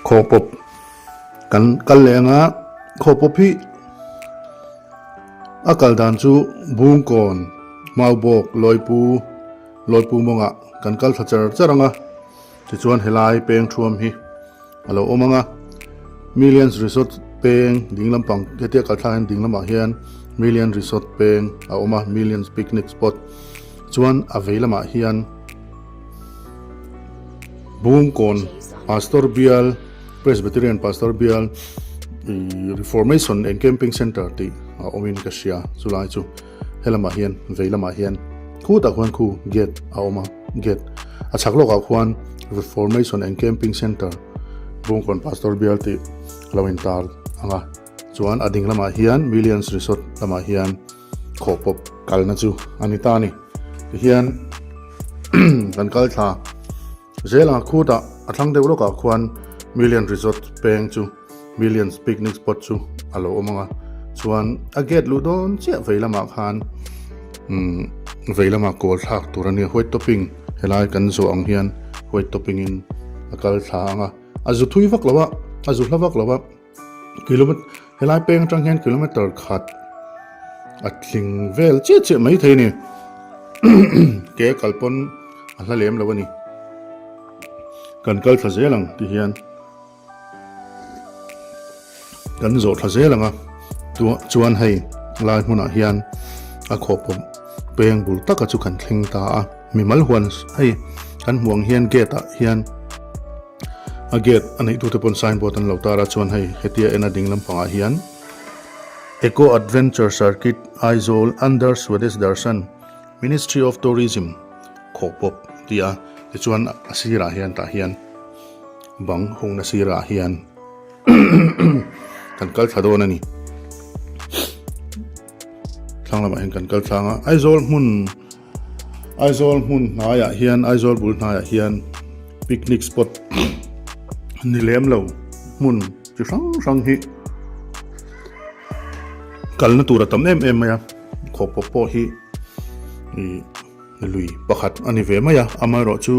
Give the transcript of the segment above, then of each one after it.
Khawpawp kan kal leh anga khawpawp hi a kal dan chu Bungkawn, Maubawk, Lawipu, Lawipu mawngah kan kal thla char char anga tichuan helai peng thuam hi a lo awm anga Millions Resort peng ding lampang hetia kal thlak hian ding lamah hian Million Resort peng a awm a Millions Picnic Spot chuan a vei lamah hian Bungkawn Pastor Bial Presbyterian Pastor Bial ih Reformation and Camping Centre tih a awmin ka hria chulai chu helamah hian vei lamah hian khutah khuan khu gate a awm a gate a chhak lawkah khuan Reformation and Camping Centre Bungkawn Pastor Bial tih a lo intar ang a chuan a ding lamah hian Millions Resort lamah hian Khawpawp kalna chu a ni ta a ni. Tihian kan kal thla zel ang a khutah a thlang deuh lawkah khuan Million Resort peng chu Millions Picnic Spot chu a lo awm ang a. Chuan a gate luh dawn chiah vei lamah khan umm vei lamah kawl thlak tur a nia white topping helai kan zawh ang hian white topping in a kal thla ang a. A zu thui vak lo a, a zu hla vak lo a. Kilometer helai peng atang hian kilometer khat a tling vel chiah chiah mai thei a ni ke a kal pawn a hla lem lo a ni kan kal thla zel ang ti hian kan zawh thla zel ang a chuan hei lai hmunah hian a khawpawp peng bul taka chu kan thleng ta a mimal huan hei kan hmuh ang hian gate ah hian. A gate a neih tute pawn signboard an lo tar a chuan hei hetia en a ding lampangah hian Eco Adventure Circuit Aizawl under Swadesh Darshan Ministry of Tourism Khawhpawp tih a tichuan a sirah hian tah hian bang hungna sirah hian kan kal thla dawn a ni thlang lamah hian kan kal thlang a Aizawl hmun. Aizawl hmun hnaiah hian Aizawl bul hnaiah hian picnic spot ni lem lo hmun chi hrang hrang hi kalna tur a tam em em mai a khawpawp pawh hi ih lui pakhat a ni ve mai a amaherawh chu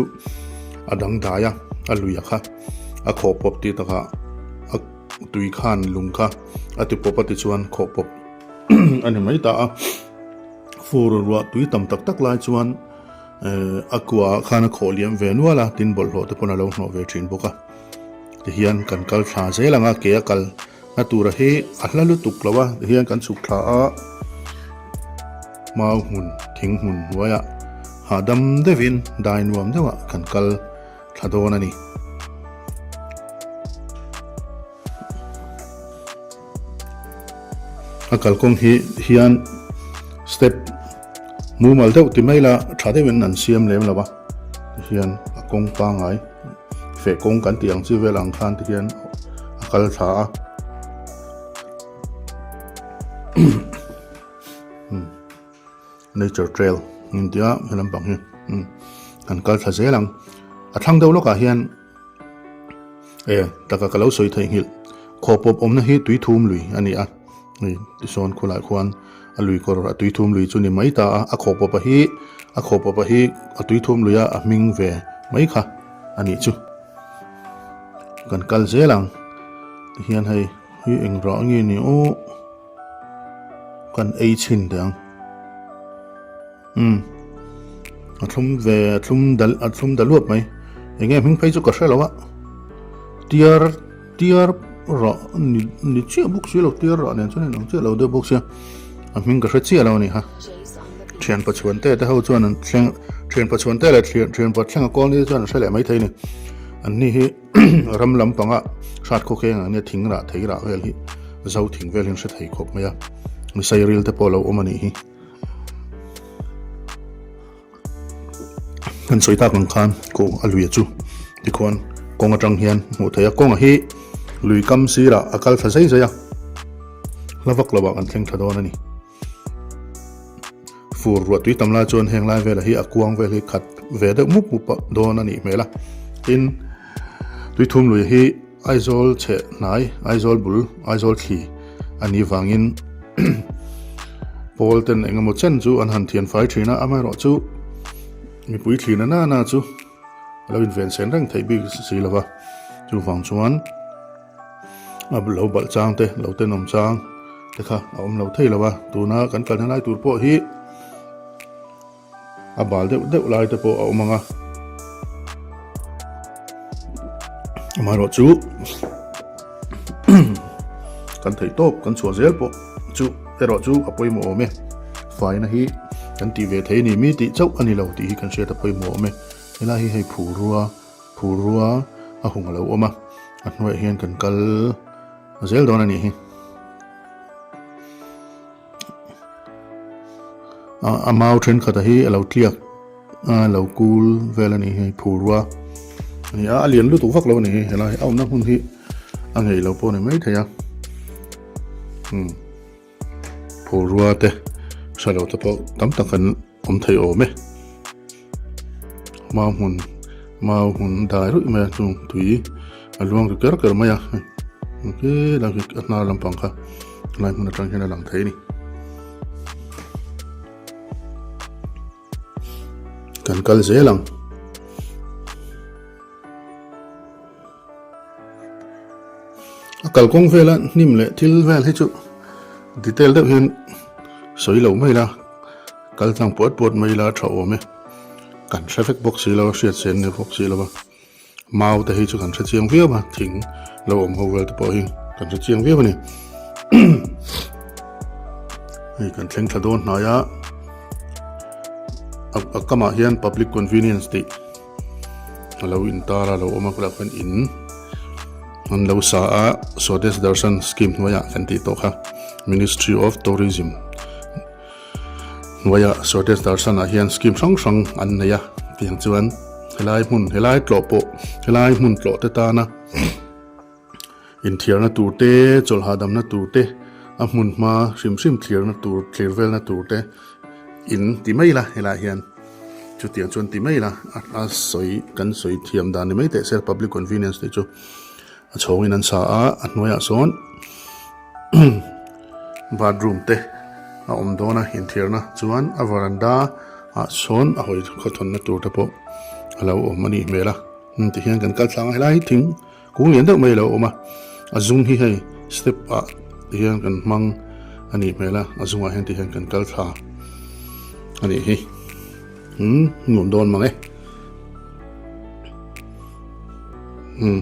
a dangdai a a lui a kha a khawpawp tih takah a tui khan lung kha a ti pawp a tichuan khawpawp a ni mai ta a. Fur ruah tui tam tak tak lai chuan eh a kua ah khan a khawh liam ve nual a, tin bawlhhlawh te pawn a lo hnawh ve thin bawk a. Tihian kan kal thla zel ang a, ke a kal na tura hi a hla lutuk lo a, tihian kan chhuk thla a, mau hmun thing hmun hnuaiah hahdam deuhin dai nuam deuhah kan kal thla dawn a ni. A kalkawng hi hian step mumal deuh ti mai la tha deuhin an siam lem lo a tihian a kawng pangai feh kawng kan tih ang chi vel ang khan ti hian a kal thla a nature trail an ti a he lampang hi kan kal thla zel ang a thlang deuh lawkah hian. E taka ka lo sawi theih nghilh khawpawp awmna hi tui thum lui a ni a hei tisawn khulai khuan a lui kawr a tui thum lui chu ni mai ta a a khawpawpa hi a khawpawpa hi a tui thum lui a a hming ve mai kha a nih chu kan kal zel ang tihian hei hi eng rah nge ni aw kan ei chhin teh ang. Umm a thlum ve a thlum dal a thlum da luap mai eng nge hming phei chu ka hre lo a tiar tiar rah ni ni chiah bawk si lo tiar rah nen chuan in ang chiah lo deuh bawk sia a hming ka hre chiah lo a ni kha thian pachuan te te ho chuan an thleng thian pachuan te leh thian thian pa thlenga kawl ni chuan an hre leh mai thei a ni an ni hi ram lampanga hrat khawkheng ang nia thing rah thei rah vel hi zo thing vel hi an hre thei khawp mai a misairil te pawh a lo awm a nih hi. Kan sawi tak ang khan ko a lui chu tikhuan kawng atang hian hmuh theih a kawng hi lui kam sirah a kal thla zai zai a hla vak lovah kan thleng thla dawn a ni fur ruah tui tam lai chuan heng lai velah hi a kuang vel hi khat ve deuh mup mup dawn a nih hmel a tin tui thum lui hi. Aizawl chheh hnai, Aizawl bul, Aizawl thli a nih vangin pawl ten engemaw chen chu an han thian fai thin a, amaherawhchu mipui thli na nana chu a lo inven sen reng theih bik si lo va. Chuvang chuan a lo balh chang te, lo tenawm chang te kha a awm lo thei lo a, tuna kan kalna lai tur pawh hi a bal deuh deuh lai te pawh a awm ang a. Amaherawh chu kan theih tawp kan chhuah zel pawh chu erawh chu a pawimawh awm e. Faina hi kan tih ve thei a ni mi tih chauh a ni lo tih hi kan hriat a pawimawh awm e. Helai hi hei phurua phurua a hung a lo awm a, a hnuaiah hian kan kal zel dawn a nih hi. A mau thenkhat a hi a lo tliak a lo kul vel a nih hi phurua a ni a, a lian lutuk vak lo a nih hi helai a awmna hmun hi a ngei lo pawh a ni maithei a umm phurua te hre lo te pawh tam tak an awm thei awm e mau hmun mau hmun dai ruih mai a chung tui a luang ri ker ker mai a khi lai khi a hnar lampang kha lai hmun atang hian a lang thei a ni. Kan kal zel ang. A kalkawng vela hnim leh thil vel hi chu detail deuh hian sawi lo mai la, kal tlang puat puat mai la tha awm e. Kan hre vek bawk si lo a, hriat sen ni bawk si lo a. Mau te hi chu kan hre chiang viau a, thing lo awm ho vel te pawh hi kan hre chiang viau a ni. Hei kan thleng thla dawn hnai a, a kamah hian public convenience tih a lo intar a, a lo awm a, khulaiah khuan in an lo sa a, Swadesh Darshan scheme hnuaiah kan tih tawh kha Ministry of Tourism. Hnuaia Swadesh Darshan ah hian scheme hrang hrang an nei a tiang chuan helai hmun helai tlawh pawh helai hmun tlawh te tana inthiarna tur te chawlh hahdamna tur te a hmun hma hrim hrim thlirna tur thlir velna tur te in ti mai ila helaiah hian chutiang chuan ti mai ila a sawi kan sawi thiam dan ni mai teh se public convenience tih chu. A chhawngin an sa a, a hnuaiah sawn bathroom te a awm dawn a inthiarna chuan a varanda ah sawn a hawi khawthawnna tur te pawh a lo awm a nih hmel a tihian kan kal tlang a helai hi thing kung lian deuh mai a lo awm a a zung hi hei step ah tihian kan hmang a nih hmel a a zungah hian tihian kan kal thla a nih hi umm nuam dawn mang e. Umm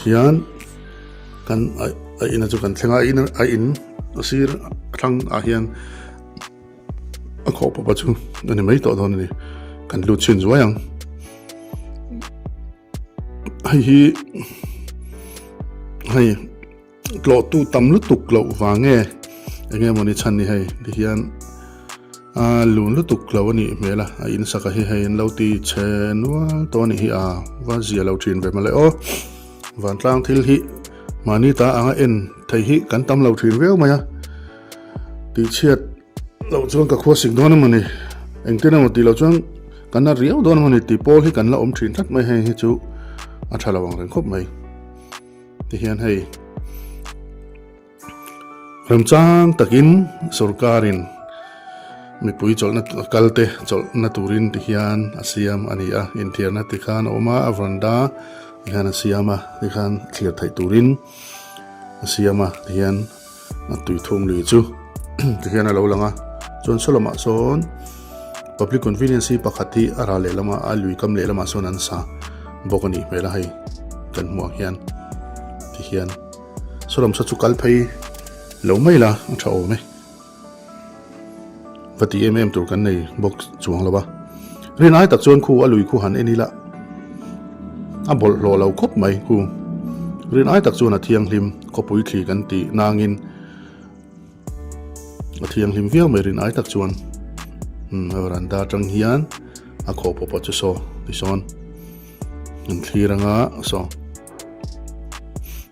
hian kan a in a chu kan thleng a a in a in a sir a thlang ah hian a khawh pawp a chu a ni mai tawh dawn a ni kan lut chhin zuai ang hei hi hei. Tlawhtu tam lutuk loh vang nge eng nge mawni chhan ni hei tihian a lun lutuk lo a nih hmel a a in saka hi hei an lo ti chhe nual tawh a nih hi a va zia lo thin ve mawle aw vantlang thil hi mahni ta anga en thei hi kan tam lo thin viau mai a tihchhiat loh chuan ka khua sik dawn emaw ni engtin emaw tih loh chuan kan la riau dawn emaw ni tih pawl hi kan la awm thin tlat mai hei hi chu a tha lo ang reng khawp mai. Tihian hei remchang takin sorkarin mipui chawlhna kal te chawlhna turin tihian a siam a ni a, inthiarna tikhan a awm a, a veranda tihian a siam a, tikhan thlir theih turin a siam a tihian a tui thum lui chu tihian a lo lang a, chuan saw lamah sawn public convenience hi pakhat hi a ral lehlam a a lui kam lehlamah sawn an sa bawk a nih hmel a hei kan hmuh ang hian tihian saw lam saw chu kal phei lo mai la a tha awm e. Va ti em em tur kan nei bawk chuang lo a. Rin ai tak chuan khu a lui khu han en ila a bawlhhlawh lo khawp mai khu. Rin ai tak chuan a thianghlim khawpui thli kan tih nangin a thianghlim viau mai rin ai tak chuan. Umm a veranda atang hian a khawh pawp a chu saw tisawn an thlir anga saw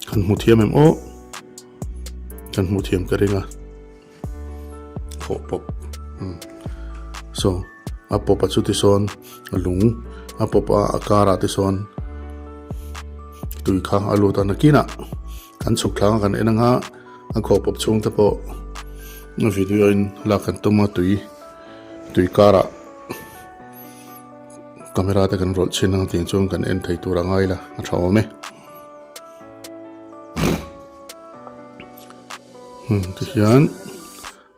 kan hmu thiam em aw kan hmuh thiam ka ring a. Khawh pawp umm saw a pawp a chu ti sawn a lung a pawp a a karah te sawn tui kha a lut a nakinah kan chhuk thlang a kan en anga a khawh pawp chhung te pawh a video in lak kan tum a tui tui karah. Camera te kan rawlh chhin ang tih chuan kan en thei tur a ngai la a tha awm e. Hmm tihian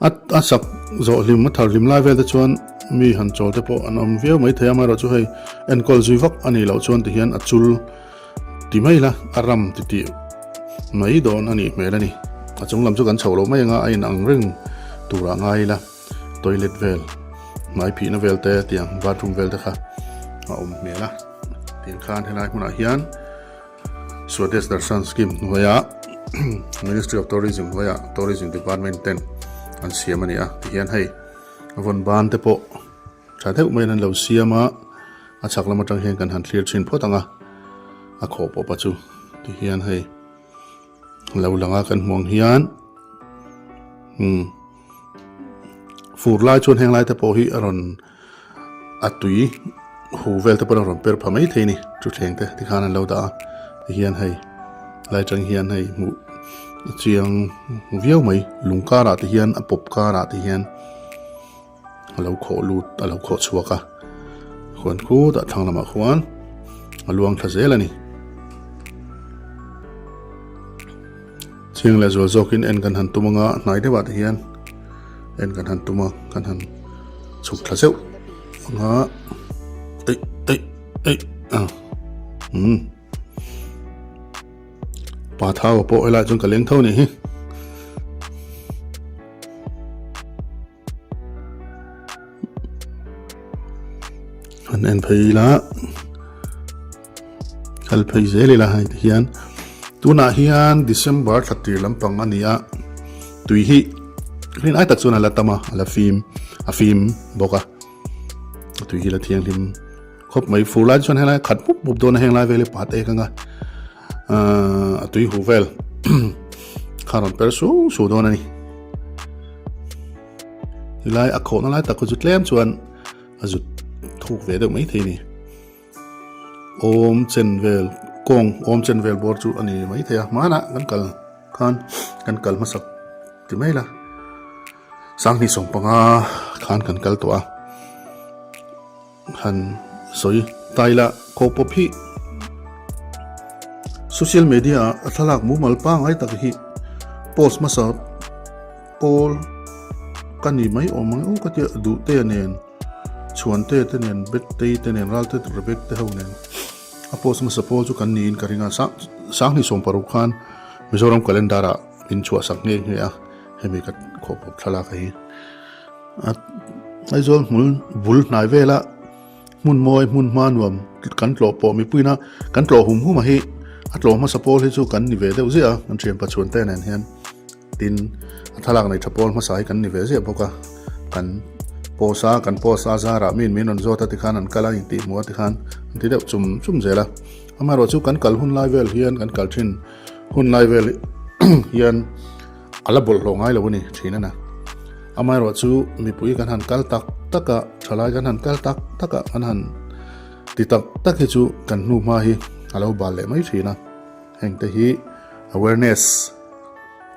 a a sak zawh hlim a thar hlim lai vel te chuan mi han chawl te pawh an awm viau mai thei a amaherawhchu hei enkawl zui vak a nih loh chuan tihian a chul ti mai la a ram ti tih mai dawn a nih hmel a ni a chung lam chu kan chho loh mai anga a inang reng turah ngai ila toilet vel hmai phihna vel te tiang bathroom vel te kha a awm hmel a tiang khan helai hmunah hian. Swadesh Darshan Scheme hnuaiah Ministry of Tourism hnuaiah Tourism Department ten an siam a ni a tihian hei a vawn ban te pawh tha deuh maiin an lo siam a a chhak lam atang hian kan han thlir thin phawt ang a a khawh pawh pa chu tihian hei lo lang a kan hmuh ang hian umm fur lai chuan heng lai te pawh hi a rawn A tui hu vel te pawh a rawn per pha mai thei a ni thuthleng te tikhan an lo dah a tihian hei lai tang hian hei hmuh a chiang viau mai lung karah te hian a pawp karah te hian a lo khawh lut a lo khawh chhuak a khuan khutah thlang lamah khuan a luang thla zel a ni. Chiang leh zual zawkin en kan han tum anga hnai deuhah te hian en kan han tum a kan han chhuk thla zeuh anga eih eih eih a umm pa thau a pawh helaiah chuan ka leng tho a nih hi. Han en phei ila kal phei zel ila hei ti hian tunah hian December thla tir lampang a ni a tui hi rin ai tak chuan a la tam a a la fim a fim bawk a tui hi la thianghlim khawp mai fur lai chuan helai khat mup mup dawn a heng lai vel hi pat ek anga ahh a tui huh vel kha rawn per su su dawn a ni tilai a khawhna lai tak kha chu tlem chuan a zut thuk ve deuh mai thei a ni awm chen vel kawng awm chen vel bawr chu a ni mai thei a hmanah kan kal khan kan kal hmasak ti mai la 2015 khan kan kal tawh a. Han sawi taila khaw pawp hi social media ah a thlalak mumal pangai tak hi post hmasa pawl ka ni mai awm ang aw ka tia duh te nen chhuan te te nen bet te te nen ral te rebek te ho nen a post hmasa pawl chu kan niin ka ring a 2016 khan Mizoram calendar ah min chhuah sak nghe nghe a hemi ka khaw pawp thlalak hi. A Aizawl hmul bul hnai vela hmun mawi hmun hma nuam kan tlawh pawh mipuina kan tlawh hum hum a hi a tlawh hmasa pawl hi chu kan ni ve deuh ziah a kan thian pachhuan te nen hian tin a thlalak nei tha pawl hmasa hi kan ni ve ziah bawk a kan post a kan post a zarah miin min rawn zawt a tikhan an kal a intih hmuh a tikhan an ti deuh chum chum zel a amaherawhchu kan kal hun lai vel hian kan kal thin hun lai vel hian. A la bawlhhlawh ngai lo a ni thin a na. Amaherawh chu mipui kan han kal tak tak a, thalai kan han kal tak tak a, kan han ti tak tak hi chu kan hnu hma hi a lo bal leh mai thin a. Heng te hi awareness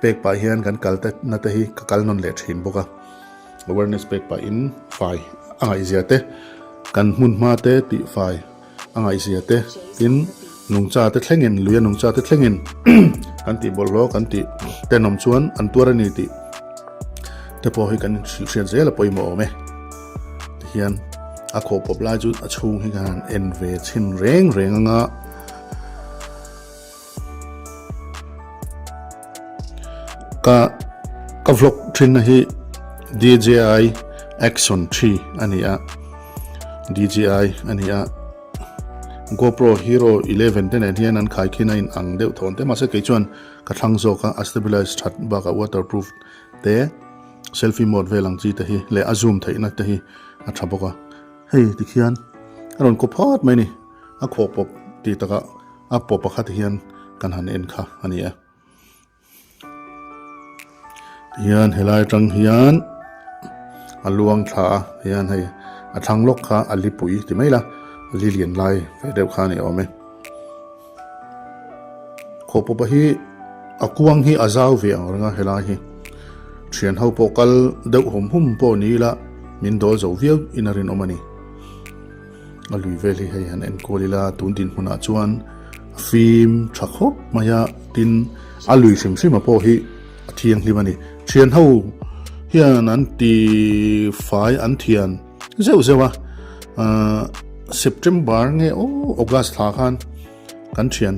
pek pah hian kan kal te na te hi ka kal nawn leh thin bawk a. Awareness pek pahin fai a ngaihzia te, kan hmun hma te tih fai. A ngaihzia te tin nungcha te thlengin lui a nungcha te thlengin kan tih bawlhhlawh kan tih tenawm chuan an tuar a ni tih te pawh hi kan hrilhhriat zel a pawimawh awm e tihian a khawh pawp lai chu a chhung hi kan han en ve chhin reng reng anga Ka ka vlog thin na hi DJI Action 3 a ni a DJI a ni a GoPro Hero 11 te nen hian an khai khin a in ang deuh thawn te mahse kei chuan ka thlang zawk a a stabilize that bakah waterproof te selfie mode vel ang chi te hi leh a zoom theihna te hi a tha bawk a hei tikhian a rawn kaw phawt mai a ni a khawh pawp tih takah. A paw pakhat hian kan han en kha a ni a. Tihian helai atang hian a luang thla a hian hei a thlang lawk kha a lipui ti mai la a li lian lai ve deuh kha a ni awm e. Khawpawpa hi a kuang hi a zau ve ang reng a helai hi thian ho pawh kal deuh hum hum pawh ni ila min dawl zo viau in a rinawm a ni. A lui vel hi hei han enkawl ila tun dinhmunah chuan a fim tha khawp mai a, tin a lui hrim hrim a pawh hi a thianghlim a ni. Thian ho hian an ti fai an thian zeuh zeuh a, ahh September nge aw August thla khan kan thian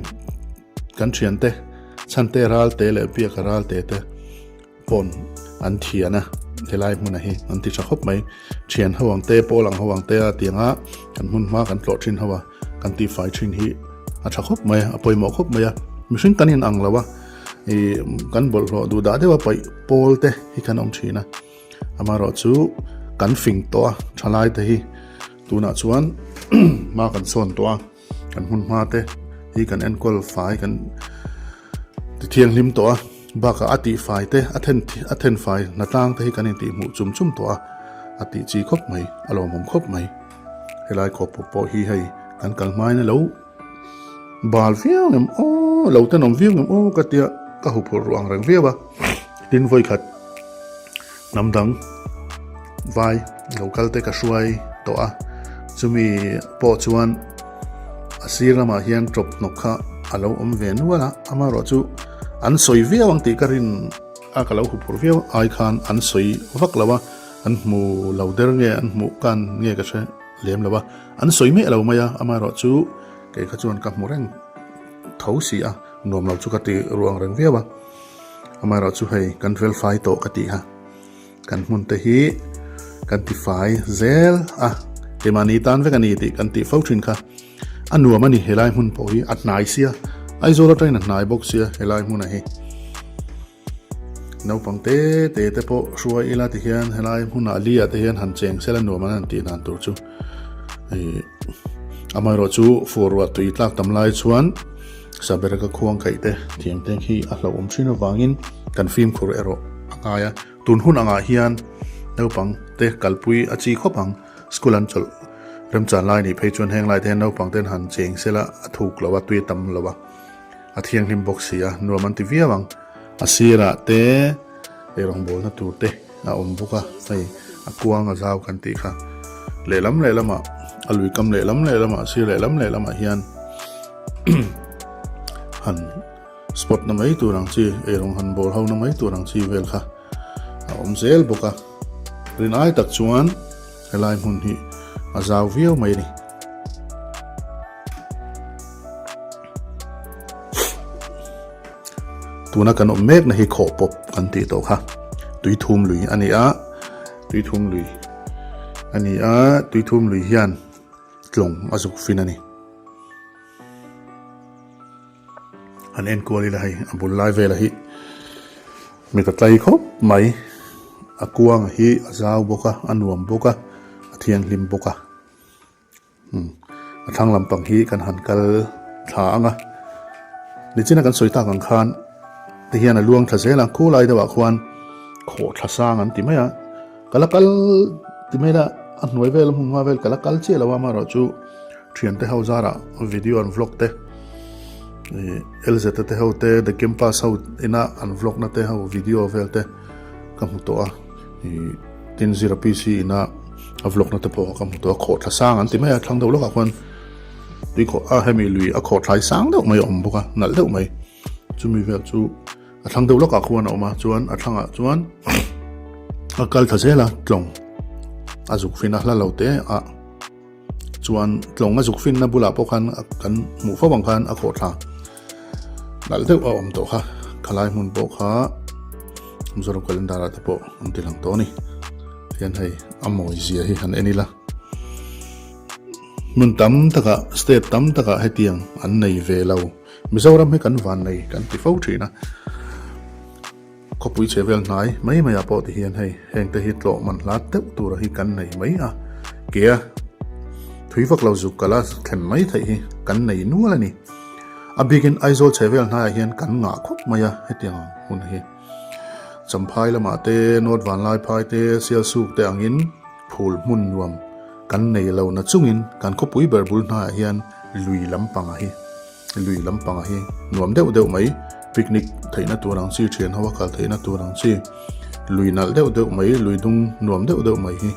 kan thiante chhante ralte leh biaka ralte te pawn an thian a helai hmunah hi an ti tha khawp mai thian ho ang te pawl ang ho ang te a tianga kan hmun hma kan tlawh thin ho a kan tih fai thin hi a tha khawp mai a pawimawh khawp mai a mihring kan in ang lo a ih kan bawlhhlawh duh dah deuh a paih pawl te hi kan awm thin a amaherawh chu kan fing tawh a thalai te hi tunah chuan hma kan sawn tawh a. Kan hmun hma te hi kan enkawl fai kan ti thianghlim tawh a, bakah a tih fai te a then a then fai hnatlang te hi kan intih hmuh chum chum tawh a, a tih chi khawp mai a lawmawm khawp mai. Helai khawpawp pawh hi hei kan kal hmain a lo bal viau ngem aw lo tenawm viau ngem aw ka tia ka huphurh ruh ang reng viau a, tin vawikhat hnam dang Vai lo kal te ka hruai tawh a, chumi pawh chuan a sir lamah hian tawp hnawk kha a lo awm ve nual a, amaherawh chu an sawi viau ang tih ka rin a ka lo huphurh viau ai khan an sawi vak lo a, an hmu lo der nge an hmuh kan nge ka hre lem lo a, an sawi miah lo mai a, amaherawh chu kei kha chuan ka hmu reng tho si a, nuam lo chu ka ti ruang reng viau a, amaherawh chu hei kan fel fai tawh ka tih kha. Kan hmun te hi kan ti fai zel a, keimahni tan vek a ni tih kan tih fo thin kha. A nuam a ni helai hmun pawh hi a hnai sia, Aizawl atangin a hnai bawk sia helai hmunah hi. Naupang te te te pawh hruai ila ti hian helai hmunah li ah te hian han cheng sela nuam an han tih dan tur chu. Amaherawh chu fur ruah tui tlak tam lai chuan Sabereka khuang kaih te thiam te khi a hlauhawm thin avangin kan fimkhur erawh a ngai a. Tun hun angah hian naupang te kalpui a chi khawp ang. School an chawlh remchan lai nih phei chuan heng lai te hian naupang ten han cheng sela a thuk lo a, tui a tam lo a, a thianghlim bawk si a, nuam an ti viau ang. A sirah te eirawngbawlna tur te a awm bawk a, hei a kuang a zau kan tih kha lehlam lehlamah a lui kam lehlam lehlamah a sir lehlam lehlamah hian han spot na mai tur ang chi eirawng han bawl ho na mai tur ang chi vel kha a awm zel bawk a rin ai tak chuan helai hmun hi a zau viau mai a ni. Tuna kan awm mek na hi khawh pawp kan tih tawh kha tuithum lui a ni a tuithum lui a ni a tuithum lui hian tlawng a zuk fin a ni. An enkual ila hei a bul lai velah hi mit a tlai khawp mai a kuang hi a zau bawk a a nuam bawk a a thianghlim bawk a umm a thlang lampang hi kan han kal thla ang a nichina kan sawi tak ang khan ti hian a luang thla zel a khulai deuhah khuan khawh thla sang an ti mai a ka la kal ti mai la a hnuai vel a hmun hma vel ka la kal chiah lo a amaherawhchu. Thiante ho zarah video an vlog te ih LZ te ho te the campus ho ina an vlog na te ho video vel te ka hmu tawh a ih tin zira PC ina a vlog na te pawh ka hmu tawh a khawhthla sang an ti mai a thlang deuh lawkah khuan tui khawh a hemi lui a khawhthlai sang deuh mai a awm bawk a nalh deuh mai chumi vel chu a thlang deuh lawkah khuan a awm a chuan a thlangah chuan a kal thla zel a tlawng a zuk fin a hla lo te a. Chuan tlawng a zuk finna bulah pawh khan kan hmuh fo ang khan a khawhthla nalh deuh a awm tawh kha khalai hmun pawh kha Mizoram calendar ah te pawh an ti lang tawh a ni hian hei a mawi zia hi han en ila hmun tam takah state tam takah hetiang an nei ve lo Mizoram hi kan van nei kan ti fo thin a. Khawpui chhe vel hnai mai mai ah pawh ti hian hei heng te hi tlawh man hlat deuh tura hi kan nei mai a, kea thui vak lo zuk kala thlen mai theih hi kan nei nual a ni. A bikin Aizawl chhe vel hnaiah hian kan ngah khawp mai a hetiang ang hun hi. Champhai lamah te, North Vanlaiphai te, Sialsuk te angin phul hmun nuam kan nei lo na chungin kan khawpui ber bul hnaiah hian lui lampangah hi Lui lampang ah hi nuam deuh deuh mai, picnic theihna tur ang chi, thian ho a kal theihna tur ang chi, lui nalh deuh deuh mai, lui dung nuam deuh deuh mai hi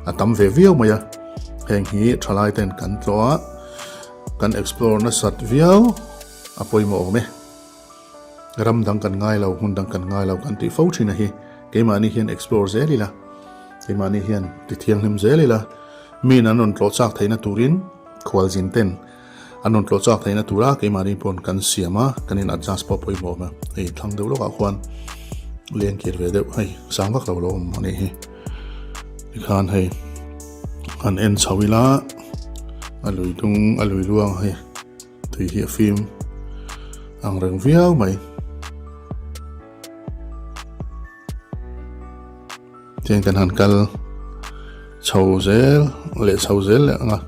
a tam ve viau mai a. Heng hi thalai ten kan tlawh a, kan explore nasat viau a pawimawh awm e. Ram dang kan ngai lo, hmun dang kan ngai lo kan tih fo thin a hi. Keimahni hian explore zel ila, keimahni hian ti thianghlim zel ila, min an rawn tlawh chak theihna turin khualzin ten an rawn tlawh chak theihna tura keimahni pawn kan siam a, kan in adjust pawh pawimawh awm a. Hei thlang deuh lawkah khuan leng kir ve deuh hei sang vak lo lo awm a nih hi. Tikhan hei han en chho ila a lui dung a lui luang hei. Tui hi a fim ang reng viau mai. Tiang kan han kal chho zel leh chho zel leh anga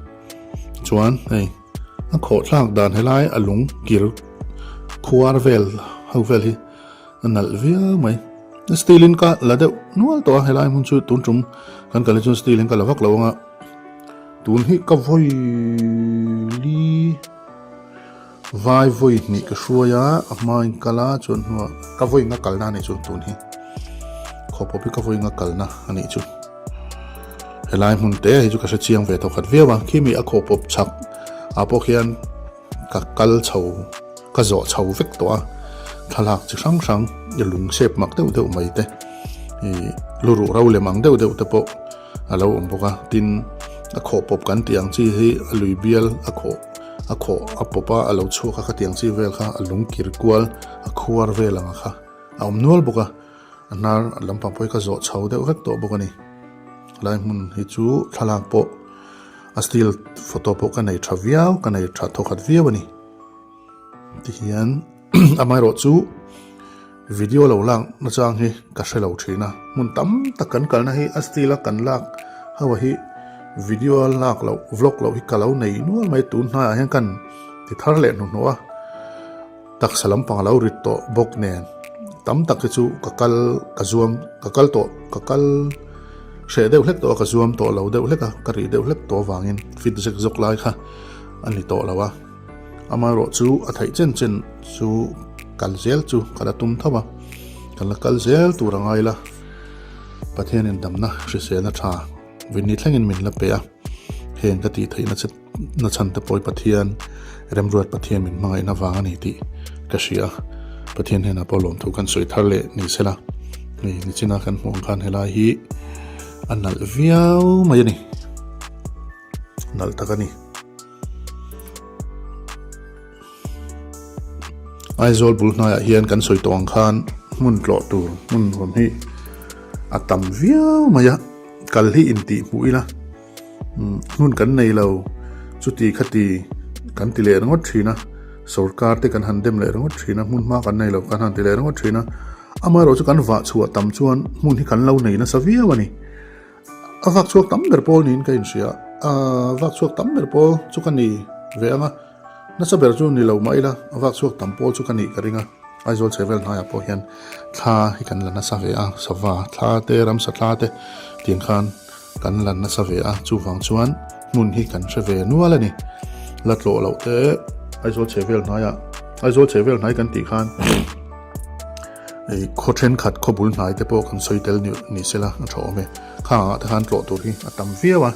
chuan hei a khawh thlak dan helai a lung kir khuar vel ho vel hi a nalh viau mai. Steel in ka la deuh nual tawh a helai hmun chu tun tum kan kal hi chuan steel in ka la vak lo anga. Tun hi ka vawi li vai vawi hnih ka hruai a, a hma in kal a chuan hnuah ka vawi nga kalna a nih chu tun hi khawpawp hi ka vawi nga kalna a nih chu. Helai hmun te hi chu ka hre chiang ve tawh khat viau a, khimi a khawpawp chhak ah pawh khian Ka kal chho, ka zawh chho vek tawh a, thlalak chi hrang hrang i lung sep mak deuh deuh mai te, ih lu ruh ro lem ang deuh deuh te pawh a lo awm bawk a, tin a khawh pawp kan tih ang chi hi a lui bial a khawh a khawh a pawp a a lo chhuak a khatiang chi vel kha a lung kir kual a khuar vel ang kha a awm nual bawk a, a hnar lampang pawh hi ka zawh chho deuh vek tawh bawk a ni, helai hmun hi chu thlalak pawh. A still photo pawh ka nei tha viau, ka nei tha thawkhat viau a ni. Tihian amaherawh chu video lo lak nachang hi ka hre lo thin a, hmun tam tak kan kalna hi a still a kan lak ho a hi video a lak loh vlog loh hi ka lo nei nual mai tun hnaiah hian kan ti thar leh hnuhnawh a. Taksa lampang a lo rit tawh bawk nen tam tak hi chu ka kal ka zuam ka kal tawh ka kal hreh deuh hlek tawh a ka zuam tawh lo deuh hlek a ka rih deuh hlek tawh avangin fit zek zawk lai kha a ni tawh lo a amaherawh chu a theih chen chen chu kal zel chu ka la tum tho a kan la kal zel tur a ngai la Pathianin damna hriselna tha vinni thlengin min la pe a heng ka tih theihna che. Na chhan te pawh Pathian, Remruat Pathian min hmangaihna vang a ni tih ka hria a, Pathian hnenah pawh lawmthu kan sawi thar leh ni sela, hei nichina kan hmuh ang khan helai hi a nalh viau mai a ni, nalh tak a ni. Aizawl bul hnaiah hian kan sawi tawh ang khan hmun tlawh tur hmun nuam hi a tam viau mai a, kal hi intih hmuh ila. Hmun kan nei lo, chuti khati kan ti leh ringawt thin a, sorkar te kan han dem leh ringawt thin a, hmun hma kan nei lo kan han ti leh ringawt thin a, amaherawh chu kan vah chhuah tam chuan hmun hi kan lo nei nasa viau a ni. A vak chhuak tam ber pawl niin ka inhria a, vak chhuak tam ber pawl chu ka ni ve ang a, nasa ber chu ni lo mah ila a vak chhuak tam pawl chu ka nih ka ring a, Aizawl chhehvel hnaiah pawh hian thla hi kan la nasa ve a, sava thla te, ramsa thla te tiang khan. Kan lan nasa ve a, chuvang chuan hmun hi kan hre ve nual a ni. La tlawh loh te Aizawl chhe vel hnaiah, Aizawl chhe vel hnai kan tih khan ei khaw thenkhat khaw bul hnai te pawh kan sawi tel ni se la a tha awm e. Khang ah te khan tlawh tur hi a tam viau a,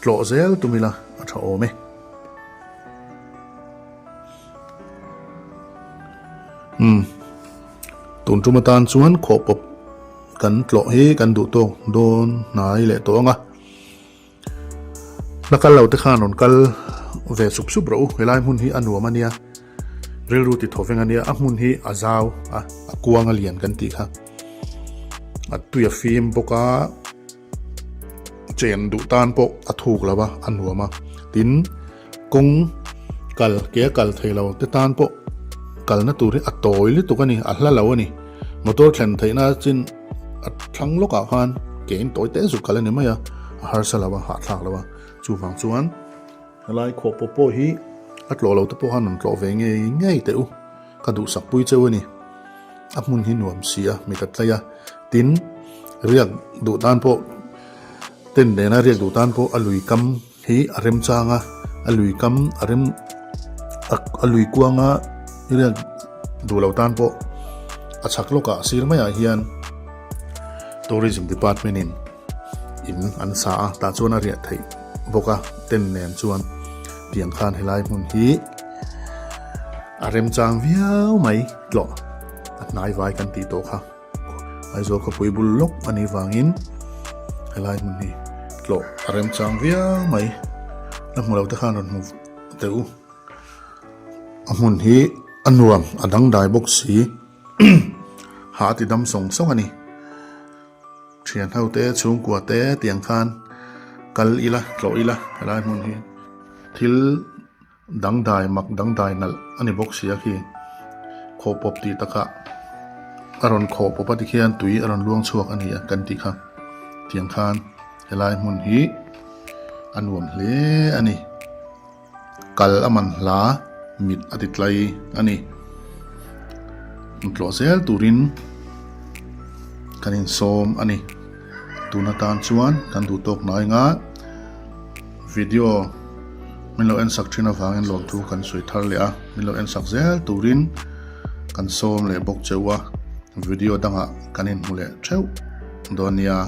tlawh zel tum ila a tha awm e. Umm tun tum atan chuan khawh pawp. Kan tlawh hi kan duh tawk dawn hnai leh tawh ang a, la kal lo te khan rawn kal ve sup sup rawh u, helai hmun hi a nuam a nia, rilru ti thaw veng a nia, a hmun hi a zau a, a kuang a lian kan tih kha, a tui a fim bawk a. Chen duh tan pawh a thuk lo a, a nuam a. Tin, kawng kal ke a kal thei lo te tan pawh kalna tur hi a tawi lutuk a ni, a hla lo a ni. Motor thlen theihna chin a thlang lawkah khan ke in tawi te zuk kal a ni mai a, a harsa lo a, hahthlak lo a. Chuvang chuan helai khawh pawh pawh hi a tlawh lo te pawh khan rawn tlawh ve ngei ngei teh u. Ka duhsak pui cheu a ni. A hmun hi nuam si a, mi ka tlai a. Tin, riak duh tan pawh, tent nena riak duh tan pawh a lui kam hi a rem chang a, a lui kam a rem a lui kuanga riak duh lo tan pawh a chhak lawkah sir maiah hian Tourism Department in in an sa a, tah chuan a riah theih. bawk a tent nen chuan tiang khan helai hmun hi a remchang viau mai tlawh a hnai vai kan tih tawh kha. Aizawl khawpui bul lawk a nih vangin helai hmun hi tlawh a remchang viau mai. La hmu lo te khan rawn hmu teh u. A hmun hi a nuam a dangdai bawk si ha a ti dam sawng sawng a ni. Thian ho te chhungkua te tiang khan kal ila tlawh ila helai hmun hi thil. Dangdai mak dangdai nalh a ni bawk sia khi khawh pawp tih takah a rawn khawh pawp a tikhian tui a rawn luang chhuak a ni a kan tih kha tiang khan helai hmun hi a nuam hle a ni kal a man hla mit a ti tlai a ni tlawh zel turin kan insawm a ni tun atan chuan kan duh tawk hnai nga. Video min lo en sak thin avangin lawmthu kan sawi thar leh a, min lo en sak zel turin kan sawm leh bawk cheu a, video dangah kan inhmu leh theuh dawn nia.